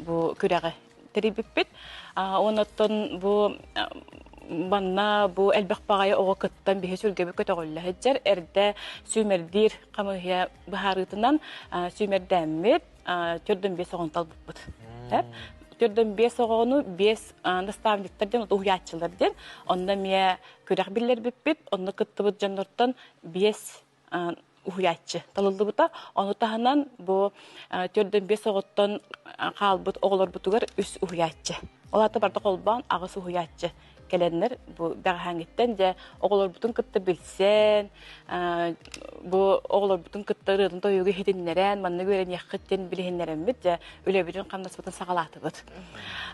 бу күрэҕи тэрийбиппит. Онон бу манна бу элбэх баҕайы оҕо кыттан биһи сүргэбит көтөҕүллэ сылдьар. Эрдэ сүүмэрдиир хамыыһыйа быһаарыытынан сүүмэрдээммит 45 оҕону талбыппыт. 45 оҕону 5 наставниктар диэн уһуйааччылар диэн онно эмиэ күрэх биллэрбиппит. Онно кыттыбыт дьоннортон 5 уһуйааччы талыллыбыта. Ону таһынан бу 45 оҕоттон хаалбыт оҕолорбутугар үс уһуйааччы. Ол аата барыта холбоон аҕыс уһуйааччы кэлэннэр бу бэҕэһээҥҥиттэн дьэ оҕолорбутун кытта билсэн, бу оҕолорбутун кытта ырыатын тойугу иһитиннэрэн, маннык үөрэниэххит диэн билиһиннэрэммит дьэ үлэбитин-хамнаспытын саҕалаатыбыт.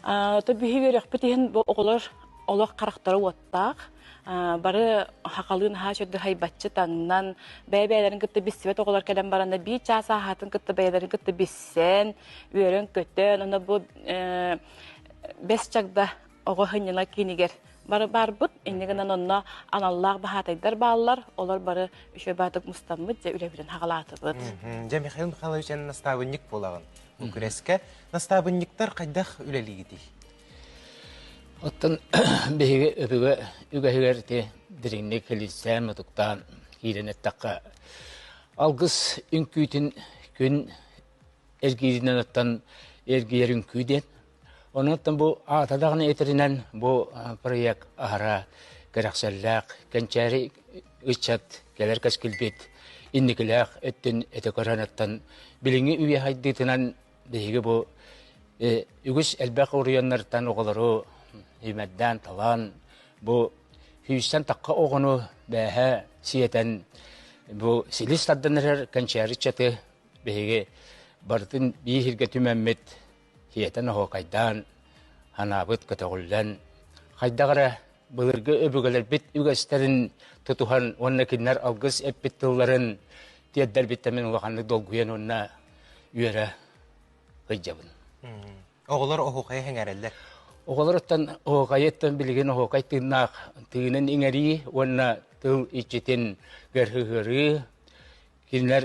То биһиги үөрэхпит иһин бу оҕолор олох харахтара уоттаах, бары хахалыын наһаа үчүгэй хайбаччы таҥнан, бэйэ-бэйэлэрин кытта билсибэт оҕолор кэлэн баранна биир чаас ааһаатын кытта бэйэлэрин кытта билсэн, үөрэн-көтөн, онно бу бэс чагда оҕо сынньана киинигэр бары барбыт. Инньэ гынан онно аналлаах баһаатайдар бааллар. Олор бары үчүгэй баатык мустаммыт, дьэ үлэбитин хаҕалаатыбыт. Дьэ, Михаил Михайлович, эн настаабынньык буолаҕын. Бу күрэскэ настаабынньыктар хайдах үлэлиигитий? Оттон биһиги өбүгэ үгэһигэр ити дириҥник килиссээн, мутуктаан киирэн эттэххэ, алгыс үҥкүүтүн күн эргииринэн оттон эргийэр үҥкүү диэн. Онон бу аата даҕаны этэринэн бу проект аһара кэрэхсэллээх, кэнчээри ыччат кэлэр кэскилбит инникилээх өттүн этэ көрөн оттон билиҥҥи үйэ хайдыытынан биһиги бу үгүс элбэх уруйаннартан оҕолору үмэрдээн талаан бу сүүстэн тахха оҕону бээһэ сиэтэн бу силис тардан эрэр кэнчээри ыччаты биһиги барытын биир сиргэ түмэммит сиэтэн оһуокайдаан санаабыт көтөҕүллэн хайдах эрэ былыргы өбүгэлэрбит үгэстэрин тутуһан уонна кинилэр алгыс эппит тылларын тиэрдэрбиттэн мин улаханнык долгуйан уонна үөрэ сылдьабын. Оҕолор оһуохайы сэҥээрэллэр. Оҕолоруттан оһуохайыттан билигин оһуохай тыыннаах тыынын иҥэрии уонна тыл иччитин гэрһыһыарыы кинилэр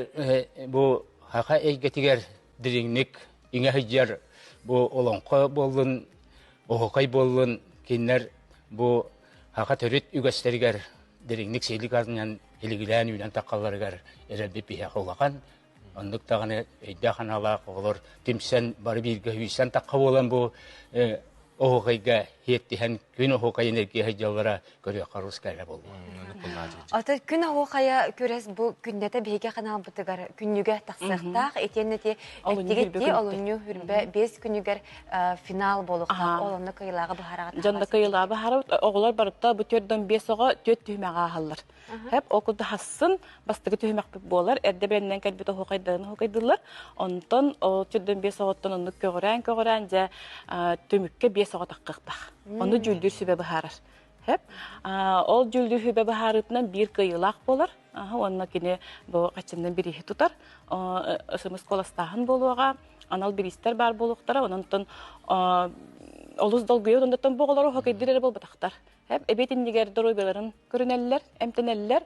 бу саха эйгэтигэр дириҥник иҥэ сылдьар бу олоҥхо буоллун, оһуохай буоллун кинилэр бу саха төрүт үгэстэригэр дириҥник сиэлик арынан илигилээн үүнэн таххалларыгар эрэлбит биһиэхэ улахан. Оннук даҕаны өйдөөх аналаах оҕолор түмсэн бары бииргэ сүүсэн тахха буолан бу оһуохайга иэттиһэн күн оһуохай энергия сылдьаллара көрүөххэ русская эрэ буолла. Ата күн оһуохайа күрэс бу күннэтэ биһиги ханаалбытыгар күннүгэ тахсыахтаах. Итиэннэ ти эттигит олунньу хүрбэ 5 күнүгэр финал буолуохтаах. Ол онно кыйылааҕы быһараҕа Дьонно кыйылааҕы быһарабыт. Оҕолор барыта бу төрдөн 5 оҕо түөрт түһүмэҕи ааһаллар. Хэп ол курдук хассын бастакы түһүмэхпит буолар. Эрдэ бэлэмнэн кэлбит оһуохайдарын оһуохайдыыллар. Онтон ол төрдөн 5 оҕоттон оннук көҕүрээн-көҕүрээн дьэ түмүккэ 5 оҕо таххыахтаах. Ону дьүүллүүр сүбэ быһаарар. Хэп. Ол дьүүллүүр сүбэ быһаарыытынан биир кыайыылаах буолар. Уонна кини бу хаччыннан бирииһи тутар. СМС куоластааһын буолуоҕа. Анал бириистэр баар буолуохтара. Онон олус долгуйар. Онтон бу оҕолор хоккейдир эрэ буолбатахтар. Эбиэт иннигэр доруобуйаларын көрүнэллэр, эмтэнэллэр,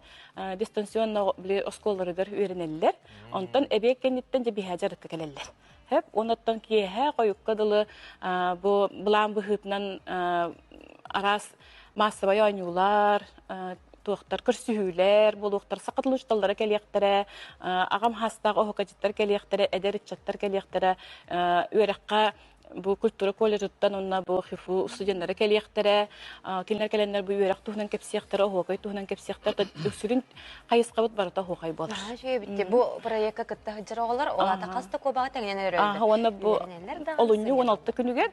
дистанционно били оскуолаларыгар үөрэнэллэр. Онтон эбиэт кэнниттэн дьэ биһээ дьарыкка кэлэллэр. Хөп, онуттан киэһэ хойукка дылы бу былаан быһыытынан араас маассабай оонньуулар, туохтар көрсүһүүлэр буолуохтар, саха тылын учууталлара кэлиэхтэрэ, аҕам хаастаах оһукадьыттар кэлиэхтэрэ, эдэр ыччаттар кэлиэхтэрэ, үөрэххэ бу культура колледжыттан уонна бу ХИФУ студеннара кэлиэхтэрэ, кинилэр кэлэннэр бу үөрэх туһунан кэпсиэхтэрэ, оһуокай туһунан кэпсиэхтэрэ. Үксүрүн хайысхабыт барыта оһуокай буолар. Үчүгэй бу проекка кытта сылдьар оҕолор ол аата хас да куобаҕы тэҥинэн өрөллөр. Уонна бу олунньу 16 күнүгэр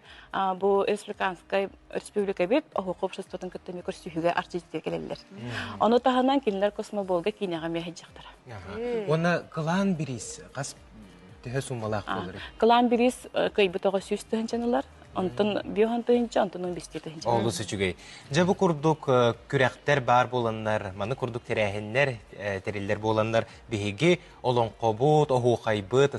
бу республиканскай республикабыт оһуока обществотын кытта эмиэ көрсүһүүгэ артистия кэлэллэр. Ону таһынан кинилэр космоболга киинэҕэ эмиэ сылдьыахтара. Уонна кылаан бириис хас төһө суммалаах буолар? Кылаан бириис кыайбыт оҕо 100 тыһыынчаны ылар, онтон 5 тыһыынча, онтон 15 тыһыынча. Олус үчүгэй. Дьэ бу курдук күрэхтэр баар буоланнар, маны курдук тэрээһиннэр тэриллэр буоланнар биһиги олоҥхобут, оһуохайбыт,